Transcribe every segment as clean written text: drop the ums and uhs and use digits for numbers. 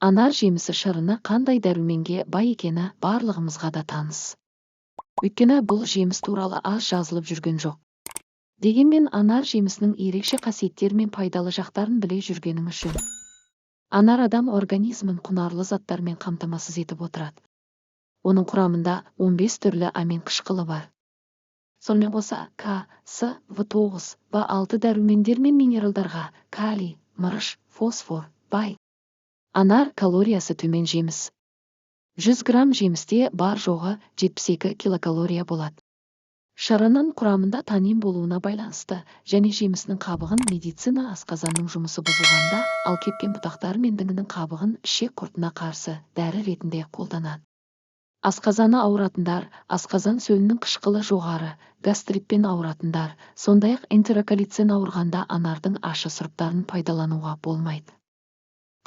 Анар жемісі шырыны қандай дәруменге бай екені барлығымызға да таныс. Өйткені бұл жеміс туралы аз жазылып жүрген жоқ. Дегенмен анар жемісінің ерекше қасиеттері мен пайдалы жақтарын біле жүргеніңіз жөн. Анар адам организмін құнарлы заттармен қамтамасыз етіп отырады. Оның құрамында 15 түрлі амин қышқылы бар. Сонымен қоса К, С, В9, В6 дәрумендер мен минералдарға, калий, мырыш, фосфор бай. Анар калориясы төмен жеміс. 100 грамм жемісте бар-жоғы 72 килокалория болады. Шырынның құрамында танин болуына байланысты және жемісінің қабығын медицина асқазанның жұмысы бұзылғанда, ал кепкен бұтақтары мен діңінің қабығын ішек құртына қарсы дәрі ретінде қолданады. Асқазаны ауыратындар, асқазан сөлінің қышқылы жоғары, гастритпен ауыратындар, сондай-ақ энтероколитпен ауырғанда анардың ащы сұрыптарын пайдалануға болмайды.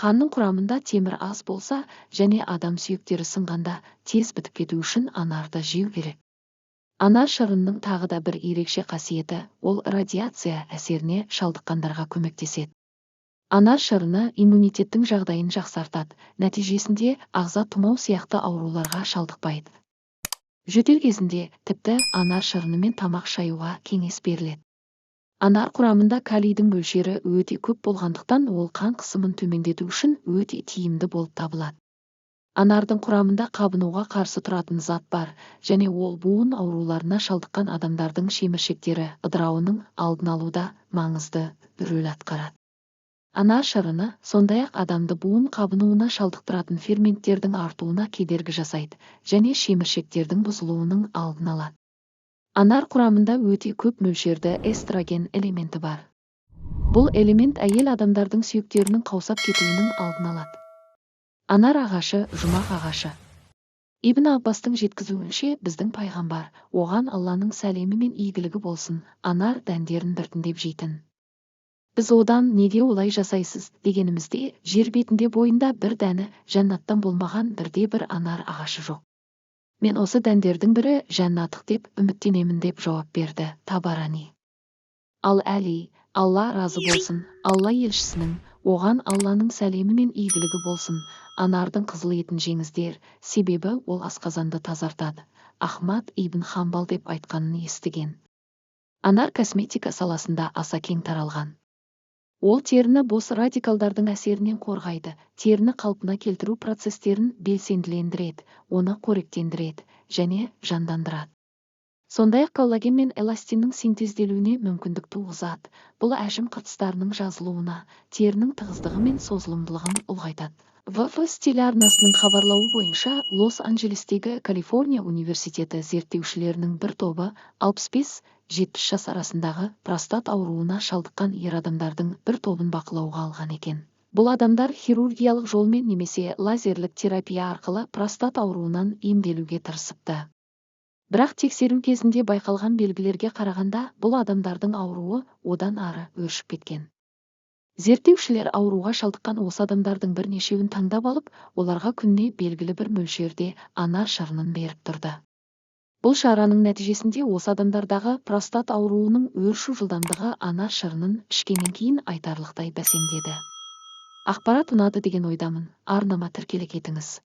Қанның құрамында темір аз болса және адам сүйектері сынғанда тез бітіп кету үшін анарды жеу керек. Анар шырынының тағы да бір ерекше қасиеті, ол радиация әсеріне шалдыққандарға көмектеседі. Анар шырыны иммунитеттің жағдайын жақсартады, нәтижесінде ағза тұмау сияқты ауруларға шалдықпайды. Жөтел кезінде тіпті анар шырынымен тамақ шаюға кеңес беріледі. Анар құрамында калийдің мөлшері өте көп болғандықтан, ол қан қысымын төмендету үшін өте тиімді болып табылады. Анардың құрамында қабынуға қарсы тұратын зат бар және ол буын ауруларына шалдыққан адамдардың шеміршектері ыдырауының алдын алуда маңызды рөл атқарады. Анар шырыны сондай-ақ адамды буын қабынуына шалдықтыратын ферменттердің артуына кедергі жасайды және шеміршектердің бұзылуының алдын алады. Анар құрамында өте көп мөлшерді эстроген элементі бар. Бұл элемент әйел адамдардың сүйектерінің қаусап кетуінің алдын алады. Анар ағашы жұмақ ағашы. Ибн Аббастың жеткізуінше, біздің пайғамбар, оған Алланың сәлемі мен игілігі болсын, анар дәндерін біртіндеп жейтін. Біз одан неге олай жасайсыз дегенімізде, жер бетінде бойында бір дәні жәннаттан болмаған бірде бір анар ағашы жоқ. Мен осы дәндердің бірі жәннаттық деп үміттенемін деп жауап берді Табарани. Ал Әли, Алла разы болсын, Алла елшісінің, оған Алланың сәлемі мен игілігі болсын, анардың қызыл етін жеңіздер, себебі ол асқазанды тазартады. Ахмад ибн Хамбал деп айтқанын естіген. Анар косметика саласында аса кең таралған. Ол теріні бос радикалдардың әсерінен қорғайды, теріні қалпына келтіру процестерін белсенділендіреді, оны қоректендіреді және жандандырады. Сондай-ақ коллаген мен эластиннің синтезделуіне мүмкіндік туғызады. Бұл әжім қыртыстарының жазылуына, терінің тығыздығы мен созылымдылығын ұлғайтады. ВФС телеарнасының хабарлауы бойынша, Лос-Анджелестегі Калифорния университеті зерттеушілерінің бір тобы 65-70 жас арасындағы простат ауруына шалдыққан ер адамдардың бір тобын бақылауға алған екен. Бұл адамдар хирургиялық жолмен немесе лазерлік терапия арқылы простат ауруынан емделуге тырысыпты. Бірақ тексеру кезінде байқалған белгілерге қарағанда, бұл адамдардың ауруы одан ары өршіп кеткен. Зерттеушілер ауруға шалдыққан осы адамдардың бірнешеуін таңдап алып, оларға күніне белгілі бір мөлшерде анар шырынын беріп тұрды. Бұл шараның нәтижесінде осы адамдардағы простат ауруының өршу жылдамдығы анар шырынын ішкеннен кейін айтарлықтай бәсеңдеді. Ақпарат ұнады деген ойдамын. Арнама тіркеле кетіңіз.